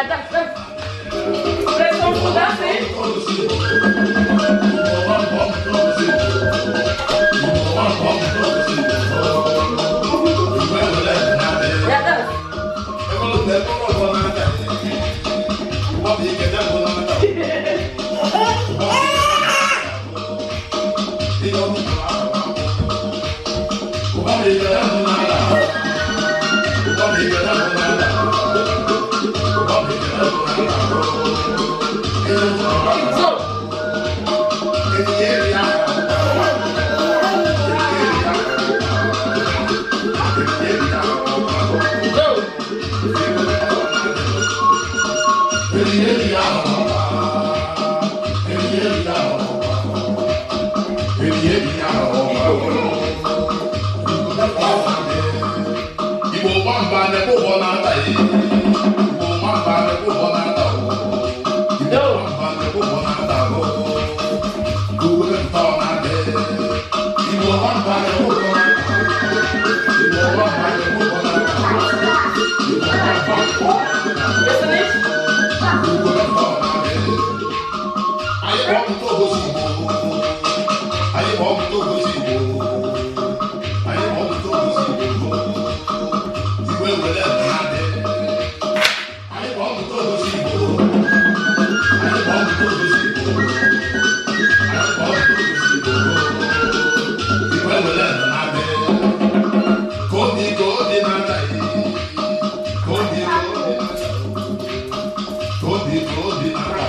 Yeah, dance, dance. Press on for dancing. Yeah, dance. So, go. Igbo nwamba na-ekwe ụgbọ na-ata ya. Igbo nwamba na-ekwe ụgbọ na-ata o. Igbo nwamba na-ekwe ụgbọ na-ata o. Uwe ntọ na-adị. Igbo nwamba na-ekwe ụgbọ na-ata o. Igbo nwamba na-ekwe ụgbọ na-ata o. Igbo nwamba You finish? uwe ntọ na-adị. Anyị bụ ọmụta ogosi Igbo. Anyị bụ ọmụta ogosi Igbo. Anyị bụ ọmụta ogosi Igbo. Igwe were na-adị. Anyị bụ ọmụta ogosi Igbo. Anyị bụ ọmụta ogosi Igbo. Anyị bụ ọmụta ogosi Igbo. Igwe were na-adị. Ka obi ka obi na-ata ihe. Ka obi ka obi na-ata. Ka obi ka obi na-ata.